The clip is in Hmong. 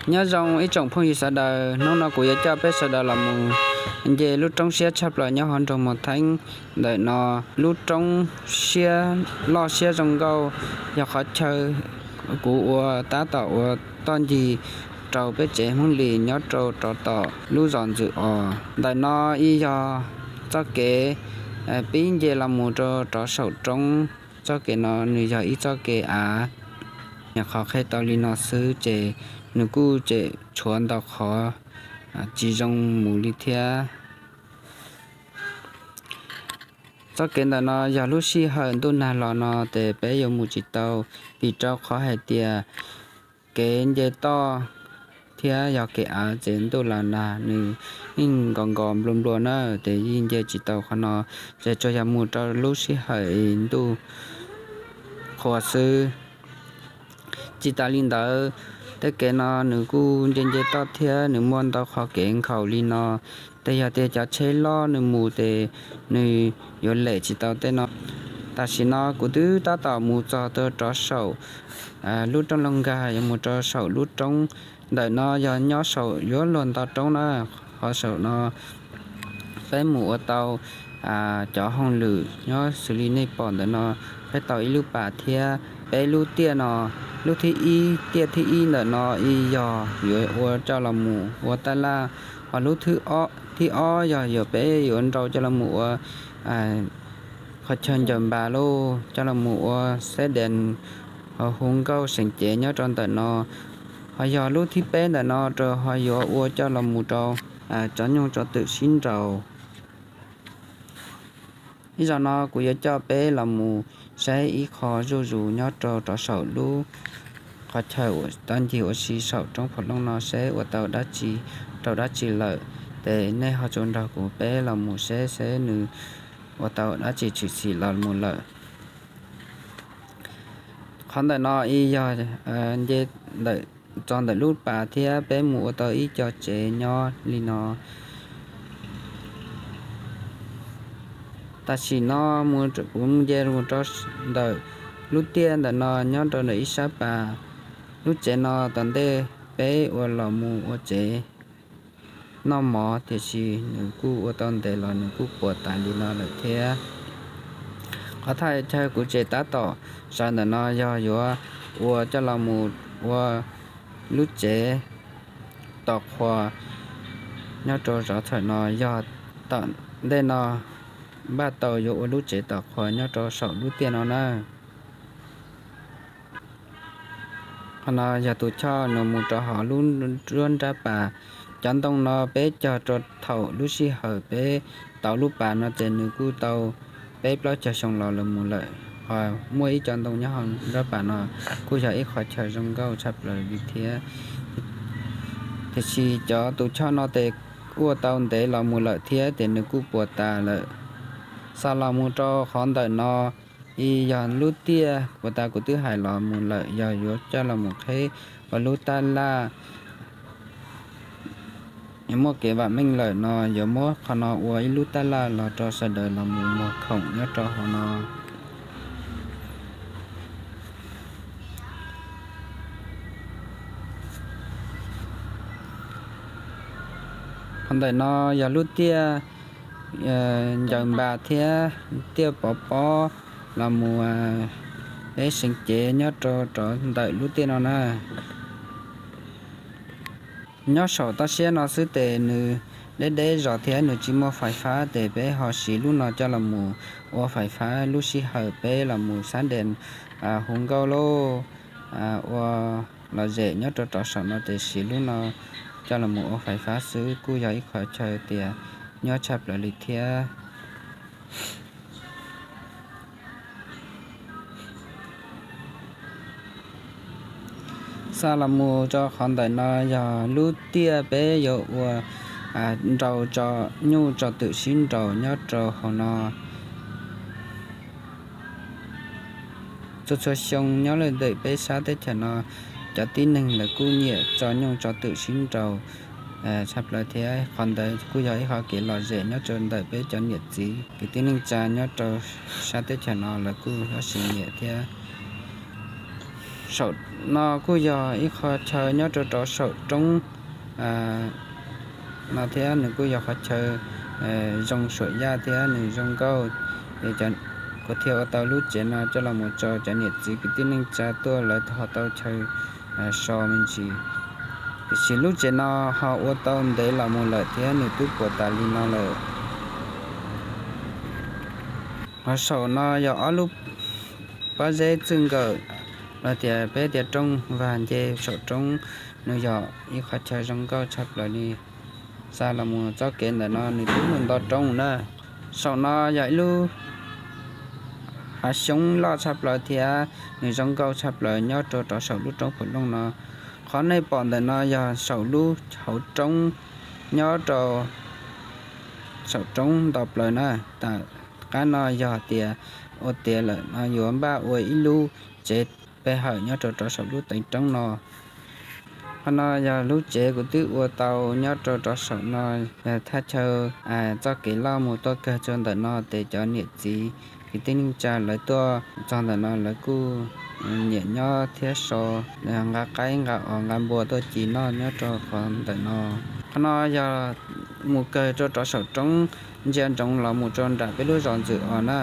Nyob zoo ib tsoom phooj ywg sawv daws, hnub no kuv yuav coj peb sawv daws los mus nce lub roob siab tshaj plaws nyob hauv nroog Muas Theeb ntawm no. Lub roob siab loj siab zoo nkauj, yog qhov chaw kuv ua tab tom ua toj ncig rau peb tsev Hmoob Lis nyob rau rov tom lub zos Ntxwm Os. Ntawm no ib yog txoj kev pib nce los mus rau rov saum roob. Txoj kev no nws yog ib txoj kev av, nyuam qhuav qhia tau li no xwb ces nws kuj tseem tshuav ntau qhov tsis zoo mus li thiab. Txoj kev ntawm no yog lub sij hawm ntuj nag los no ces peb yuav mus tsis tau, vim rau qhov hais tias kev nce toj thiab yog kev av ces ntuj los nag nws yeej nkos nkos nplua nplua na, ces yeej nce tsis tau qhov no, ces tsuas yog mus rau lub sij hawm ntuj qhua xwb. Tsis tas li ntawd, tej kev no nws kuj nce nce toj thiab nws muaj ntau qhov kev nkhaus li no, ces yog tias cov tsheb loj nws mus ces nws yuav lem tsis tau tej no. Tam sim no kuv twb tab tom mus txog rau rov saum lub roob Looj Nkag, yuav mus rau saum lub roob. Ntawm no yog nyob saum yuav luag nto roob na, qhov saum no peb mus ua tau cov hauj lwm nyob xws li nej pom ntawm no, peb tau ib lub pas thiab peb lub tiaj no. Lub thib ib, tiaj thib ib ntawm no ib yog yuav ua coj los mus ua taj laj, ho lub thib ob yog yuav peb yuav nrau coj los mus ua qhov chaw ncaws npas lauj, coj los mus ua xab dees hu nkauj seem cev nyob rau ntawm no. Ho yog lub thib peb ntawm no rau ho yuav ua coj los mus rau tso nyuj tso twm sib nraus. Ib zaug no kuv yuav coj peb los mus saib ib qho zuj zus nyob rau rov saum lub qhov chaw toj ncig ua si saum roob Phom Looj no seb ua tau dab tsi rau dab tsi lawm. Ces nej ho tsuas nrog kuv peb los mus seb seb nws ua tau dab tsi tshwm sim los mus lawm. Qhov ntawm no ib yog nce txog ntawm lub pas thiab peb mus ua tau ib co tsev nyob li no. Tam sim no kuv nce mus rau ntawm lub tiaj ntawm no nyob rau ntawm ib sab pas. Lub tsev no tom ntej peb ua los mus ua tsev noj mov, tiam sis nws kuj ua tau ntev los nws kuj puas tas li no lawm thiab. Qhov thaj chaw kuv tseem tab tom sawv ntawm no yog yuav ua coj los mus ua lub tsev tos qhua nyob rau zov txhawm no, yog tom ntej no npaj tau yuav ua lub tsev tos qhua nyob rau saum lub tiaj no na. Qhov no yog tus choj nws mus rau hauv lub nruab nrab pas. Cov ntoo no peb cog rau thaum lub sij hawm peb tau lub pas no ces nws kuj tau peb plaub caug xyoo los lawm mus lawm. Ho muaj ib co ntoo nyob hauv nruab pas no kuj yog ib qhov chaw zoo nkauj tshaj plaws li thiab. Tiam sis cov tus choj no ces ua tau ntev los mus lawm thiab ces nws kuj puas tas lawm. Xa los mus rau qhov ntawm no ib yog lub tiaj puas tas kuv twb hais los mus lawm, yog yuav coj los mus qheb ua lub taj laj muaj kev vam meej lawm no yuav muab qhov no ua ib lub taj laj los rau sawv daws los mus muag khoom nyob rau hauv no. Qhov ntawm no yog lub tiaj ncaws npas thiab tiaj pov pob los mus peb seev cev nyob rau rov ntawm lub tiaj no na. Nyob saum toj siab no xwb ces nws deb deb zos thiab nws tsis muaj fais fab ces peb ho siv lub no coj los mus ua fais fab lub sij hawm peb los mus xab dees hu nkauj lauj, ua lom zem nyob rau rov saum no ces siv lub no coj los mus ua fais fab xwb kuj yog ib qho chaw tias nyuaj tshaj plaws li thiab. Xa los mus rau qhov ntawm no yog lub tiaj peb yuav ua nrau tso nyuj tso twm sib nraus nyob rau hauv no. Txhua txhua xyoo nyob rau ntawm peb sab teb chaws no, cov tib neeg lawv kuj nyiam tso nyuj tso twm sib nraus tshaj plaws thiab qhov ntawd kuj yog ib qho kev lom zem nyob rau ntawm peb cov niam txiv kwv tij neej tsa nyob rau sab teb chaws no lawv kuj lab sis nyiam thiab. Saum no kuj yog ib qhov chaw nyob rau rov saum roob no thiab nws kuj yog qhov chaw zoo suam yaj thiab nws zoo nkauj. Kuv thiaj ua tau lub tsev no coj los mus rau cov niam txiv kwv tij neej tsa tuaj lawv ho tau chaw so me ntsis. Tiam sis lub tsev no ho ua tau ntev los mus lawm thiab nws twb puas tas li no lawm. Ho saum no yog ob lub pob zeb txij nkawm los tias peb tias rooj vag nce saum roob, nws yog ib qhov chaw zoo nkauj tshaj plaws li. Xa los mus txoj kev ntawm no nws twb mus nto roob na. Saum no yog ib lub hav xyoob loj tshaj plaws thiab nws zoo nkauj tshaj plaws nyob rau rov saum lub roob Phu Looj no. Qhov nej pom ntawm no yog saum lub hauv roob nyob rau saum roob nto plaws na. Tom qab no yog tias ua tiav lawm no yuav npaj ua ib lub tsev pe hawm nyob rau rov saum lub teev roob no. Qhov no yog lub tsev kuv twb ua tau nyob rau rov saum no, yog thaj chaw txoj kev loj mus tuaj kawg rau ntawm no ces cov niam txiv kwv tij neej tsa lawv tuaj txog ntawm no lawv kuj nyiam nyob thiab so nqa qaib nqa os nqa npua tuaj ci noj nyob rau qhov ntawm no. Qhov no yog mus kawg rau rov saum roob ntsia ntsoov los mus rau nram peb lub zos Ntxwm Os na.